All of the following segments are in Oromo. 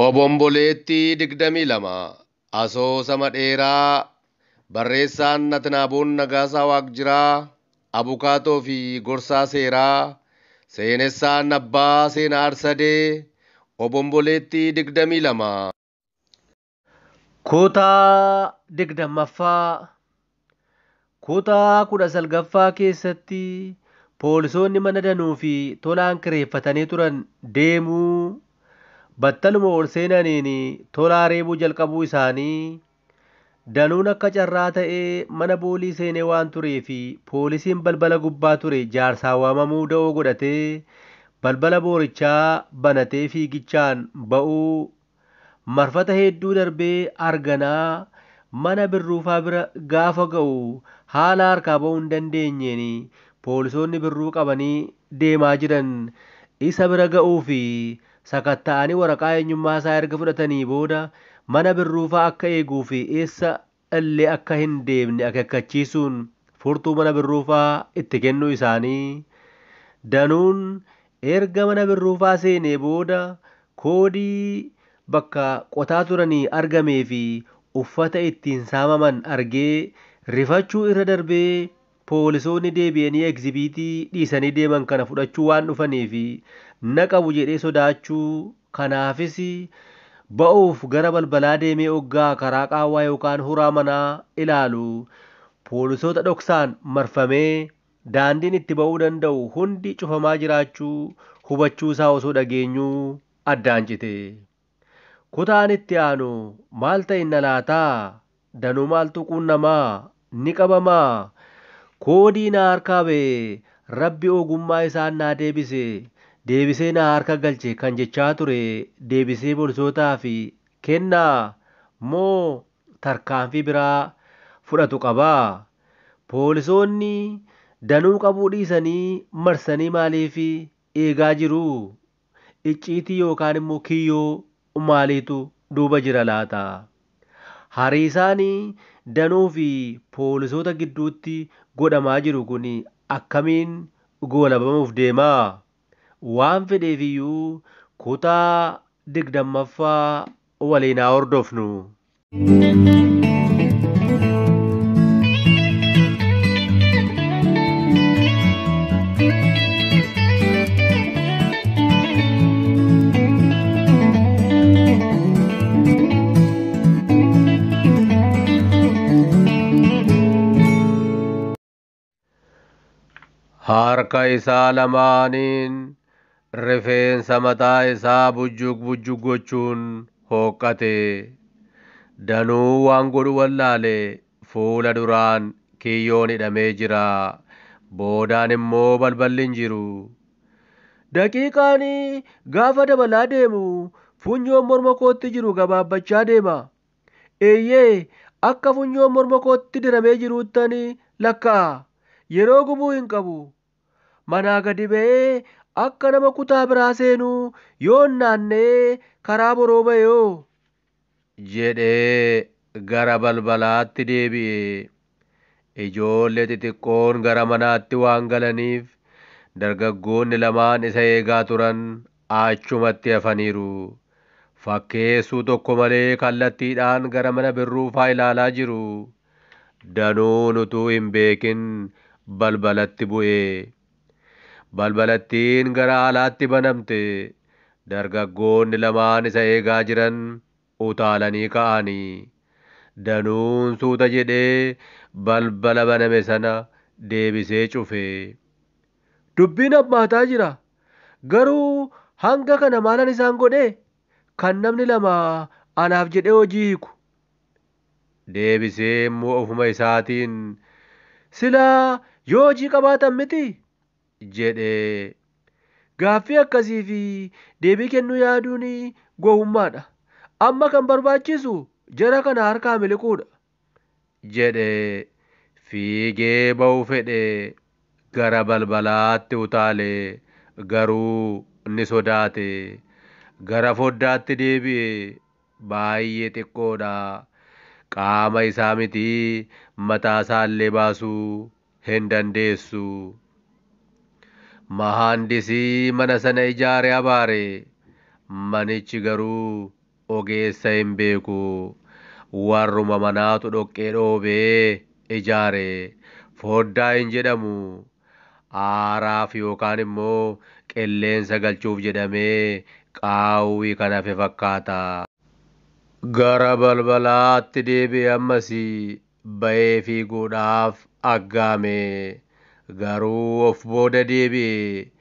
Obomboleettii 22 Asoosama dheeraa barreessaan Atnaaboon Nagaasaa Waaqjiraa Abukaatoo fi Gorsaa Seeraa Seenessaan Abbaa Seenaa Arsadee Obomboleettii 22. Kutaa 20ffaa. Kutaa 19ffaa keessatti poolisoonni mana Danuu fi Tolaan kireeffatanii turan deemuu, battaluma ol seenaniin Tolaa reebuu jalqabuu isaanii, Danuun akka carraa ta'ee mana boolii seenee waan tureef poolisiin balbala gubbaa ture jaarsaan waamamuu da'oo godhatee balbala boorichaa banatee fiigichaan ba'uu, marfata hedduu darbee arganaa mana Birruufaa bira gaafa ga'u haala harkaa ba'uu hin dandeenyeen poolisoonni Birruu qabanii deemaa jiran isa bira ga'uu fi sakatta'anii waraqaa eenyummaa isaa erga fudhatanii booda mana Birruufaa akka eeguu fi eessa illee akka hin deemne akeekkachiisuun furtuu mana Birruufaa itti kennuu isaanii, Danuun erga mana Birruufaa seenee booda koodii bakka qotaa turanii argamee fi uffata ittiin saamaman argee rifachuu irra darbee poolisoonni deebi'anii egzibiitii dhiisanii deeman kana fudhachuu waan dhufaniif na qabu jedhee sodaachuu, kanaafis ba'uuf gara balbalaa deemee oggaa karaa qaawwaa yookaan huraa manaa ilaalu poolisoota dhoksaan marfamee daandiin itti ba'uu danda'u hundi cufamaa jiraachuu hubachuu isaa osoo dhageenyuu addaan cite. Kutaan itti aanu maal ta'inna laataa? Danuu maaltu quunnamaa? Ni qabamaa? Koodii na harkaa ba'e Rabbi ogummaa isaan naa deebise, deebisee na harka galche kan jechaa ture deebisee poolisootaaf kennaa moo tarkaanfii biraa fudhatu qabaa? Poolisoonni Danuu qabuu dhiisanii marsanii maaliif eegaa jiru? Icciitii yookaan immoo kiyyoo maaliitu duuba jira laata? Hariisaan Danuu fi poolisoota gidduutti godhamaa jiru kun akkamiin goolabamuuf deemaa? Waan fedheef iyyuu kutaa 20ffaa waliin haa hordofnu. Harka isaa lamaaniin rifeensa mataa isaa bujjug bujjug gochuun hooqqate. Danuu waan godhu wallaale. Fuula duraan kiyyoon hidhamee jira. Boodaan immoo balballi hin jiru. Daqiiqaan gaafa dabalaa deemu funyoon morma kootti jiru gabaabbachaa deema. Eeyyee, akka funyoon morma kootti diramee jiruuttan lakkaa'a. Yeroo gubuu hin qabu. Manaa gadi ba'ee akka nama kutaa biraa seenuu yoon naanna'ee karaa boroo ba'e hoo? jedhee gara balbalaatti deebi'e. Ijoollee xixiqqoon gara manaatti waan galaniif dargaggoonni lamaan isa eegaa turan achumatti hafaniiru. Fakkeessuu tokko malee kallattiidhaan gara mana Birruufaa ilaalaa jiru. Danuun utuu hin beekin balbalatti bu'e. Balbalattiin gara alaatti banamte. Dargaggoonni lamaan isa eegaa jiran utaalanii ka'anii. Danuun suuta jedhee balbala baname sana deebisee cufe. Dubbiin hammaataa jira. Garuu hanga kana maalan isaan godhe? Kan namni lama anaaf jedhee hojii hiiku. Deebisee immoo ofuma isaatiin silaa yoo hojii qabaatan miti jedhe. Gaaffii akkasii fi deebii kennuu yaaduun gowwummaadha. Amma kan barbaachisu jara kana harkaa miliquudha jedhe. Fiigee ba'uu fedhe. Gara balbalaatti utaale, garuu ni sodaate. Gara foddaatti deebi'e. Baay'ee xiqqoodha. Qaama isaa miti mataa isaallee baasuu hin dandeessu. Mahaandisii mana sana ijaare abaare. Manichi garuu ogeessa hin beeku. Warruma manaatu dhoqqee dhoobee ijaare. Foddaa hin jedhamu. Aaraaf yookaan immoo qilleensa galchuuf jedhamee qaawwi kan hafe fakkaata. Gara balbalaatti deebi'e ammas ba'ee fiiguudhaaf aggaame. Garuu of booda deebi'e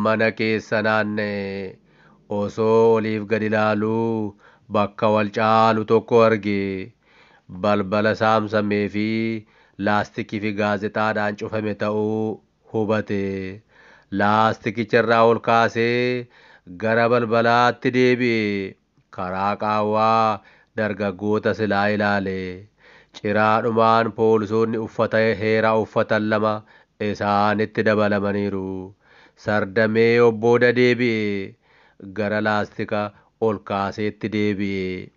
mana keessa naanna'e. Osoo oliif gad ilaaluu bakka wal caalu tokko arge. Balbala saamsamee fi laastikii fi gaazexaadhaan cufame ta'uu hubate. Laastikicha irraa ol kaasee gara balbalaatti deebi'e. Karaa qaawwaa dargaggoota silaa ilaale. Ciraadhumaan poolisoonni uffata heeraa uffatan lama isaanitti dabalamaniiru. Sardamee of booda deebi'e. Gara laastika ol kaaseetti deebi'e.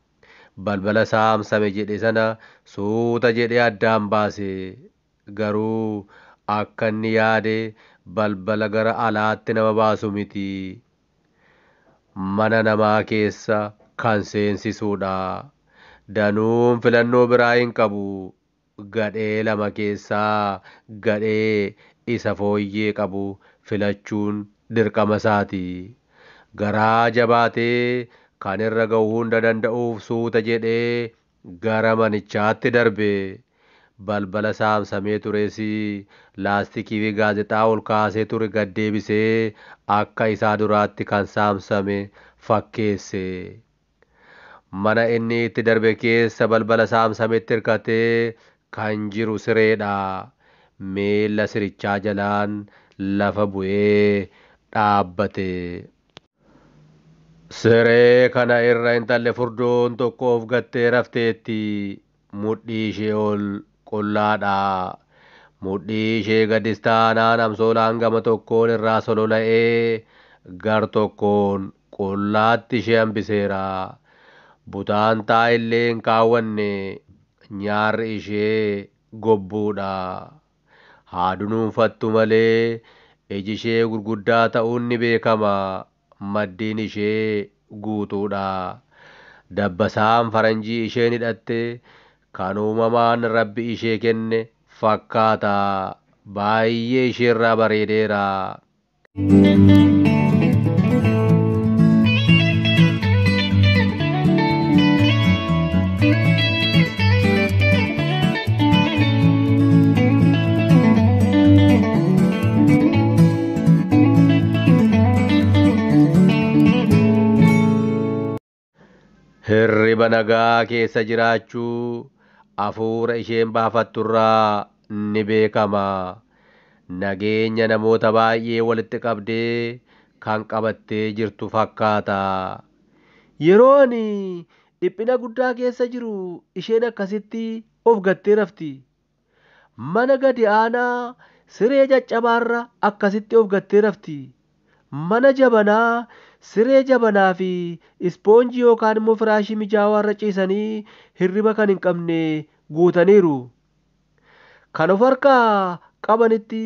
Balbala saamsame jedhe sana suuta jedhee addaan baase. Garuu akka inni yaade balbala gara alaatti nama baasu miti. Mana namaa keessa kan seensisuudha. Danuun filannoo biraa hin qabu. Gadhee lama keessaa gadhee isa fooyyee qabu filachuun dirqama isaati. Garaa jabaatee kan irra ga'u hunda danda'uuf suuta jedhee gara manichaatti darbe. Balbala saamsamee tures laastikii fi gaazexaa ol kaasee ture gad deebisee akka isaa duraatti kan saamsame fakkeesse. Mana inni itti darbe keessa balbala saamsametti hirkatee kan jiru sireedha. Miilla sirichaa jalaan lafa bu'ee dhaabbate. Siree kana irra intalli furdoon tokko of gattee rafteetti. Mudhii ishee ol qullaadha. Mudhii ishee gadis taanaan amsoolaan gama tokkoon irraa solola'ee gar tokkoon qullaatti ishee hambiseera. Butaantaa illee hin kaawwanne nyaarri ishee gobbuudha. Haa dunuunfattu malee iji ishee gurguddaa ta'uun ni beekama. Maddiin ishee guutuudha. Dabbasaan faranjii isheen hidhatte kan uumamaan rabbi ishee kenne fakkaata. Baay'ee isheerraa bareedeera. Hirriba nagaa keessa jiraachuu hafuura isheen baafatturraa ni beekama. Nageenya namoota baay'ee walitti qabdee kan qabattee jirtu fakkaata. Yeroo ani dhiphina guddaa keessa jiru isheen akkasitti of gattee rafti. Mana gadi aanaa siree caccabaarra akkasitti of gattee rafti. Mana jabanaa siree jabanaa fi ispoonjii yookaan immoo firaashii mijaawaa irra ciisanii hirriba kan hin qabne guutaniiru. Kan of harkaa qabanitti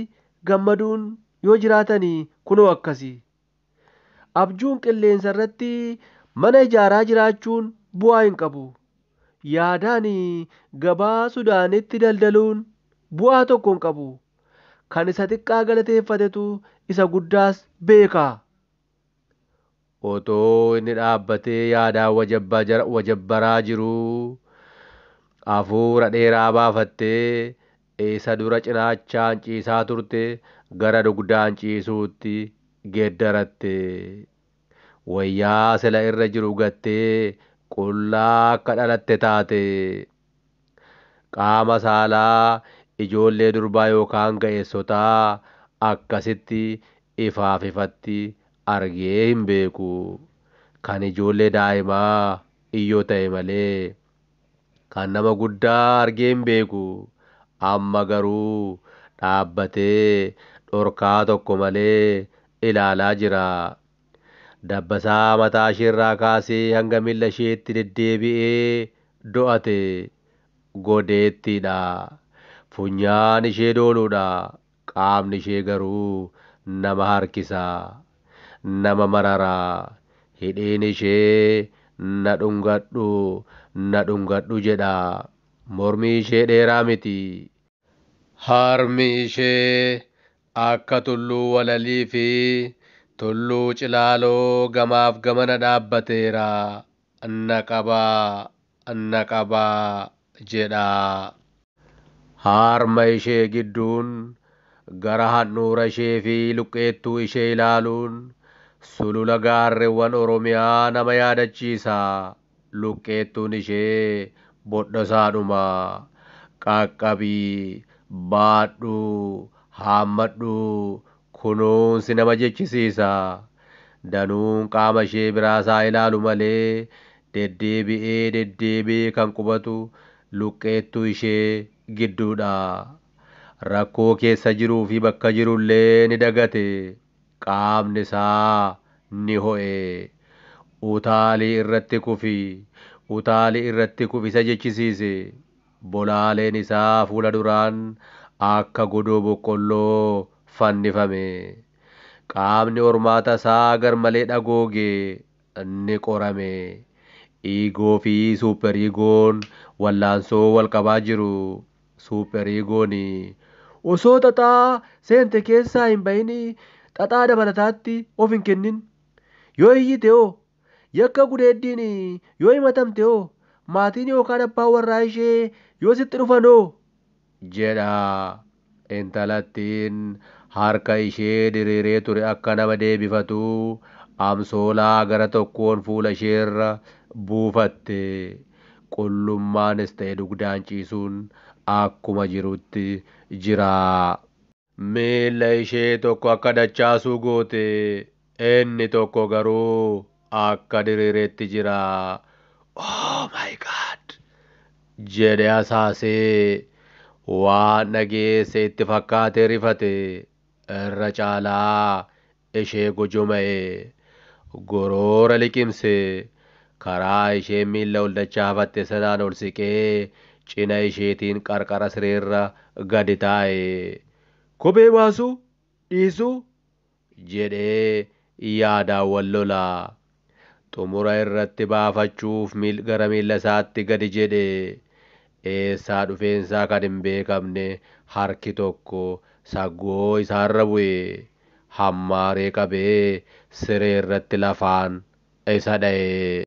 gammaduun yoo jiraatanii kunoo akkasi. Abjuun qilleensa irratti mana ijaaraa jiraachuun bu'aa hin qabu. Yaadaan gabaa Sudaanitti daldaluun bu'aa tokko hin qabu. Kan isa xiqqaa galateeffatetu isa guddaas beeka. Otoo inni dhaabbatee yaadaan wajabbaraa jiruu hafuura dheeraa baafattee isa dura cinaachaan ciisaa turte gara dugdaan ciisuutti geeddaratte. Wayyaa sila irra jiru gattee qullaa akka dhalatte taate. Qaama saalaa ijoollee durbaa yookaan ga'eessotaa akkasitti ifaaf ifatti argee hin beeku. Kan ijoollee daa'imaa iyyoo ta'e malee kan nama guddaa argee hin beeku. Amma garuu dhaabbatee dhorkaa tokko malee ilaalaa jira. Dabbasaa mataa isheerraa kaasee hanga miilla isheetti deddeebi'ee do'ate. Godeettiidha. Funyaan ishee dooluudha. Qaamni ishee garuu nama harkisa. Nama marara. Hidhiin ishee Na dhungadhu, na dhungadhu jedha. Mormi ishee dheeraa miti. Harmi ishee akka tulluu walalii fi tulluu cilaaloo gamaaf gamana dhaabbateera. Na qabaa, na qabaa jedha. Harma ishee gidduun gara handhuura ishee fi luqqeettuu ishee ilaaluun sulula gaarreewwan Oromiyaa nama yaadachiisa. Luqqeettuun ishee bodhosaadhuma. Qaqqabii, baadhu, haammadhu, kunuunsi nama jechisiisa. Danuun qaama ishee biraasaa ilaalu malee deddeebi'ee deddeebi'ee kan qubatu luqqeettuu ishee gidduudha. Rakkoo keessa jiruu fi bakka jirullee ni dagate. Qaamni isaa ni ho'e. Utaalii irratti kufi, utaalii irratti kufi isa jechisiise. Bolaaleen isaa fuula duraan akka godoo boqqolloo fannifame. Qaamni hormaata isaa garmalee dhagooge ni qorame. Iigoo fi suupper iigoon wallaansoo wal qabaa jiru. Suupper iigoon osoo xaxaa seente keessaa hin bahin xaxaa dabalataatti of hin kennin. Yoo iyyite hoo, yakka gudeeddiin yoo himatamte hoo, maatiin yookaan abbaan warraa ishee yoo sitti dhufan hoo jedha. Intalattiin harka ishee diriiree ture akka nama deebifatu amsoolaa gara tokkoon fuula isheerra buufatte. Qullummaanis ta'e dugdaan ciisuun akkuma jirutti jira. Miilla ishee tokko akka dachaasuu goote, inni tokko garuu akka diriiretti jira. Oh my God! Jedhe asaasee waan dhageesse itti fakkaatee rifate. Irra caalaa ishee gojoma'e. Goroora liqimse. Karaa ishee miilla ol dachaafatte sanaan ol siqee cina isheetiin qarqara sireerra gadi taa'e. Kophee baasuu dhiisuu jedhee yaadaan wal lola. Xumura irratti baafachuuf gara miilla isaatti gadi jedhe. Eessaa dhufeensaa kan hin beekamne harki tokko saggoo isaarra bu'e. Hammaaree qabee siree irratti lafaan isa dha'e.